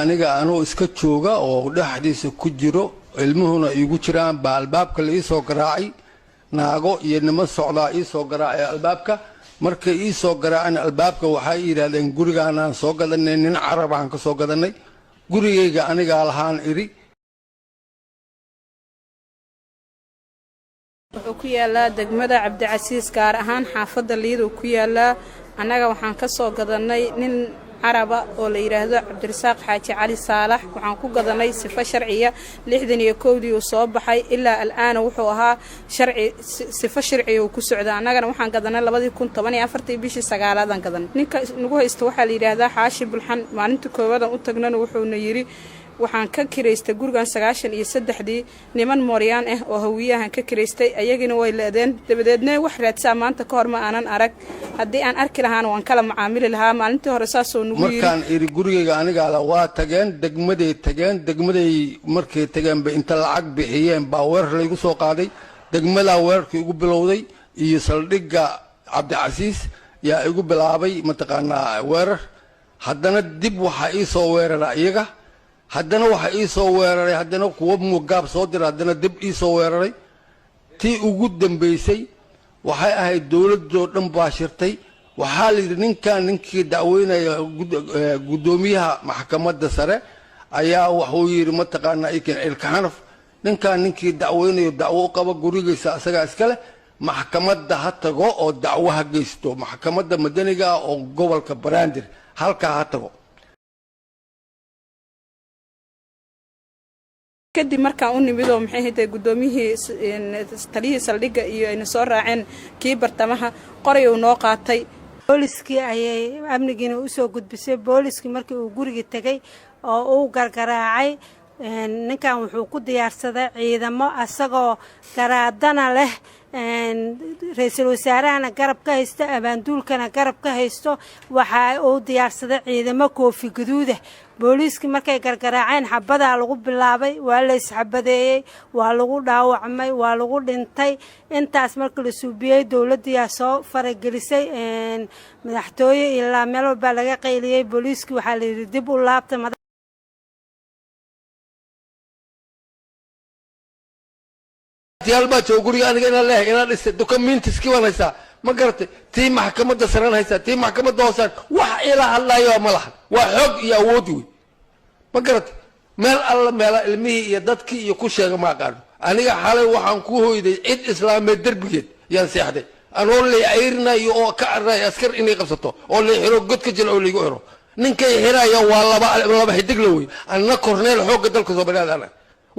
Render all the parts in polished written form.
Aniga anuu iska jooga oo dhexdiisa ku jiro, ilmuhuna iigu jiraan, baa albaabka la iisoo garaacay. Naago iyo niman socdaa iisoo garaacay albaabka. Markay iisoo garaaceen albaabka, waxay yidhahdeen: "Gurigaanaan soo gadanay, nin Carabaan ka soo gadanay." Gurigayga anigaa lahaan idhi. Wuxuu ku yaalaa degmada Cabdicasiis, gaar ahaan xaafadda Liiduu ku yaalaa. Annaga waxaan ka soo gadannay nin Caraba oo la yidhaahdo Cabdirasaaq Xaaji Cali Saalax. Waxaan ku gadannay sifo sharciya. 61-dii uu soo baxay, ilaa al'aana wuxuu ahaa sharci, sifo sharciya uu ku socda. Annagana waxaan gadannay 2014-tii, bishii sagaalaadaan gadanay. Ninka nagu haysta waxaa la yidhaahdaa Xaashi Bulxan. Maalinta koowaadaan u tagnana wuxuuna yidhi: "Waxaan ka kiraystay gurigan 93-dii niman Mooryaan ah oo Hawiyahan ka kiraystay, ayagina way leedeen. Dabadeedna wax raadsaa maanta ka hor ma aanan arag. Haddii aan arki lahaana waan kala macaamili lahaa." Maalintii hore saasoo nagu yidhi. Markaan idhi gurigayga anigaa la, waa tageen, degmaday tageen. Degmaday markay tageenba, inta lacag bixiyeen baa weerar laygu soo qaaday. Degmadaa weerarkii igu bilowday iyo saldhigga Cabdicasiis yaa igu bilaabay, mataqaanaa, weerar. Haddana dib waxaa ii soo weerara iyaga. Haddana waxaa ii soo weeraray, haddana kuwo mugaab soo dira, haddana dib ii soo weeraray. Tii ugu dambaysay waxay ahayd dowladoo dhan baa shirtay. Waxaa la yidhi ninkan ninkii dacweynaya guddoomiyaha maxkamadda sare ayaa wuxuu yidhi, mataqaanaa, iken Ilkaxanaf, ninkan ninkii dacweynayo, dacwo u qaba, gurigiisa asagaa iskale, maxkamadda ha tago oo dacwo ha geysto, maxkamadda madaniga ah oo gobolka Banaadir halkaa ha tago. Kadib markaan u nimid oo maxay ahayd guddoomiyihii, taliyihii saldhigga iyo ayna soo raaceen kii bartamaha, qoray uu noo qaatay. Booliskii ayay amnigiina usoo gudbisay. Booliskii markii uu gurigii tegay oo uu gargaraacay, ninkan wuxuu ku diyaarsaday ciidamo, asagoo garaadana leh, ra-iisul wasaarahana garab ka haysto, abaanduulkana garab ka haysto. Waxa uu diyaarsaday ciidamo koofi guduuda. Booliiskii markay gargaraaceen, xabadaa lagu bilaabay. Waa la isxabadeeyey, waa lagu dhaawacmay, waa lagu dhintay. Intaas marka la suubiyey, dowladdiyaa soo faragelisay. Madaxtooye ilaa meel walbaa laga qayliyey. Booliiskii waxaa la yidhi: "Dib u laabta." Yaal baa jooga. Guriga aniga inaan leeyahay, inaan dhistay, documentiskii baan haystaa, ma garatay? Tii maxkamadda saraan haystaa, tii maxkamadda hoosaan. Wax ila hadlayo ma lahan. Waa xoog iyo awood wey, ma garatay? Meel alla meela ilmihii iyo dadkii iyo ku sheega ma aqaano. Aniga xalay waxaan ku hoyday cid islaameed derbigeed yaan seexday, anoo lay cayrinayo oo ka cararayo askar inay qabsato oo lay xiro, god ka jil oo laygu xiro. Ninkay xiraya waa laba xidigla wey. Anna korneel xoogga dalka Soomaaliyeed ana.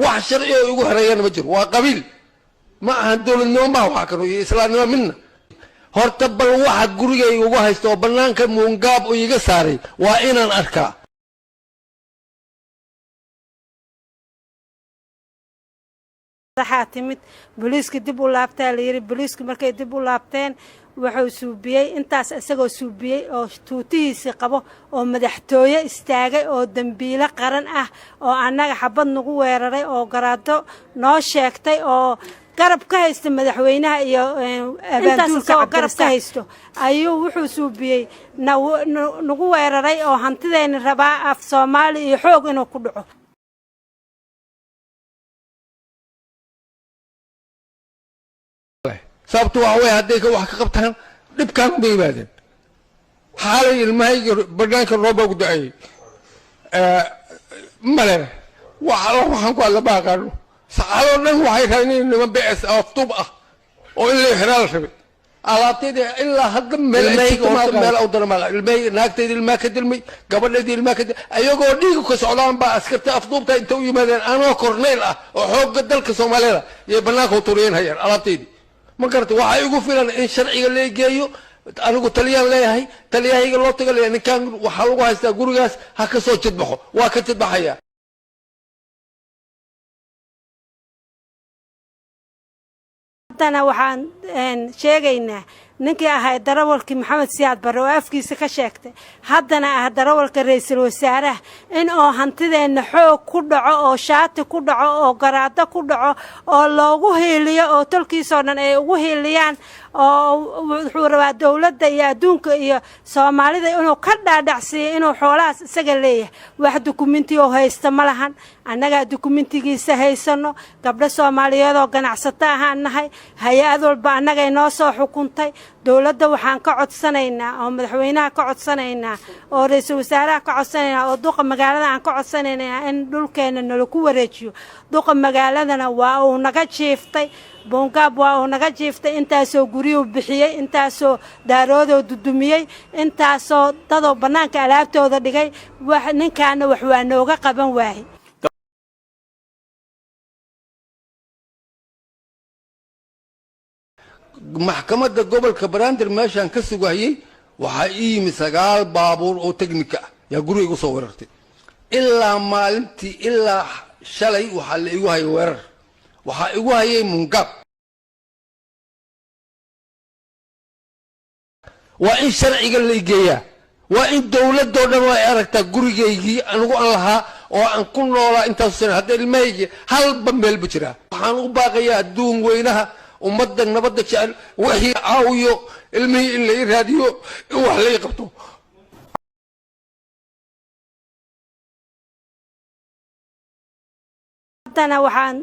Wax sharci oo igu xirayana ma jiro. Waa qabiil, ma ahan dowladnimo, maaha waxa kano iyo islaamnimo midna. Horta bal waxa gurigayga ugu haysta oo bannaanka muungaab u iga saaray waa inaan arkaa. Waxaa timid booliiska. "Dib u laabtaa," la yidhi. Booliisku markay dib u laabteen, wuxuu suubiyey intaas, isagoo suubiyey oo tuutihiisii qabo oo madaxtooye istaagay oo dembiilo qaran ah oo annaga xabad nagu weeraray oo garaado noo sheegtay oo garab ka haysta madaxweynaha iyo abaanduulka garab ka haysto, ayuu wuxuu suubiyey nagu weeraray oo hantidayna rabaa af Soomaali iyo xoog inuu ku dhaco. Sababtu waxa wey, hadday wax ka qabtaan dhibkaan uma yimaadeen. Xaalay ilmahayga banaanka roob baa ku da-ayay. Male wax alla waxaan ku hadla ma aqaano. Saacadoo dhan waxay raadinayeen niman BS afduub ah oo in la xiraa la rabay. Alaabtayda ilaa hadda meel meel u dara ma ilmahayga, naagtayda ilmaa ka dilmay, gabadhayda ilmaa ka dilmay. Ayagoo dhiiga ka socdaan baa askarta afduubta inta u yimaadeen, anoo korneyl ah oo xoogga dalka Soomaaliyeed, yay banaanka u turiyeen hayaan alaabtaydii, ma garata? Waxaa igu filan in sharciga lee geeyo. Anigu taliyaan leeyahay, taliyahayga loo taga leeyahay: "Ninkaan waxaa lagu haystaa gurigaas, ha ka soo jidbaxo." Waa ka jidbaxaya. Haddana waxaan sheegaynaa ninkii ahay darawalkii Maxamed Siyaad Barre oo afkiisa ka sheegtay, haddana ah darawalka ra-iisul wasaaraha, in oo hantideenna xoog ku dhaco oo shaati ku dhaco oo garaado ku dhaco oo loogu hiiliyo oo tolkiisoo dhan ay ugu hiiliyaan. Oo wuxuu rabaa dowladda iyo adduunka iyo Soomaalida inuu ka dhaadhacsiiyo inuu xoolahaas isaga leeyahay. Wax dukumenti oo haysta ma lahan. Annagaa dukumentigiisa haysano. Gabdho Soomaaliyeed oo ganacsato ahaan nahay. Hay-ad walba annagay noo soo xukuntay. Dowladda waxaan ka codsanaynaa, oo madaxweynaha ka codsanaynaa, oo ra-iisul wasaaraha ka codsanaynaa, oo duqa magaalada aan ka codsanaynaa in dhulkeena nalaku wareejiyo. Duqa magaaladana waa uu naga jiiftay. Buungaab waa uu naga jiiftay. Intaasoo guryuu bixiyey, intaasoo daaroodoo dudumiyey, intaasoo dadoo bannaanka alaabtooda dhigay. Wax ninkaana wax waa nooga qaban waayey. Maxkamadda gobolka Banaadir meeshaan ka sugahayey waxaa ii yimi 9 baabuur oo teknika ah yaa guriga igu soo weerartay. Ilaa maalintii ilaa shalay waxaa la igu hayay weerar, waxaa igu hayay mungaab. Waa in sharciga la igeeyaa, waa in dowladoo dhan ay aragtaa gurigaygii anigu aan lahaa oo aan ku noolaa intaasu sana. Hadda ilmahaygii halba meelba jiraa. Waxaan u baaqayaa adduun weynaha, ummadda nabadda jecel, wixii caawiyo ilmihii in la ii raadiyo, in wax la ii qabto. Haddana waxaan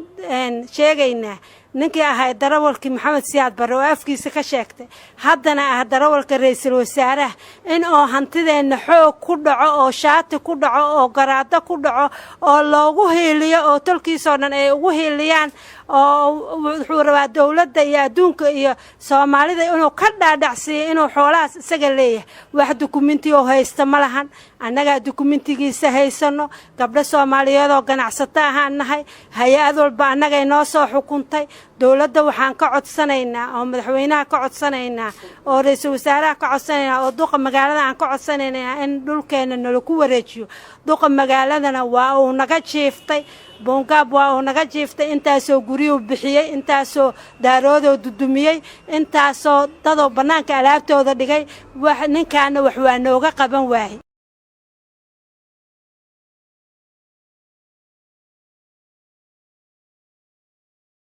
sheegaynaa ninkii ahay darawalkii Maxamed Siyaad Barre oo afkiisa ka sheegtay, haddana ah darawalka ra-iisul wasaaraha, in oo hantideenna xoog ku dhaco, oo shaati ku dhaco, oo garaado ku dhaco, oo loogu hiiliyo, oo tolkiisoo dhan ay ugu hiiliyaan. Oo wuxuu rabaa dowladda iyo adduunka iyo Soomaalida inuu ka dhaadhacsiiyo inuu xoolahaas isaga leeyahay. Wax dukumenti oo haysta ma lahan. Annagaa dukumentigiisa haysano. Gabdho Soomaaliyeed oo ganacsato ahaan nahay. Hay-ad walba annagay noo soo xukuntay. Dowladda waxaan ka codsanaynaa, oo madaxweynaha ka codsanaynaa, oo ra-iisul wasaaraha ka codsanaynaa, oo duqa magaalada aan ka codsanaynaa in dhulkeena nalaku wareejiyo. Duqa magaaladana waa uu naga jiiftay. Buungaab waa uu naga jiiftay. Intaasoo guryuu bixiyey, intaasoo daaroodoo dudumiyey, intaasoo dadoo bannaanka alaabtooda dhigay. Wax ninkaana wax waa nooga qaban waayey.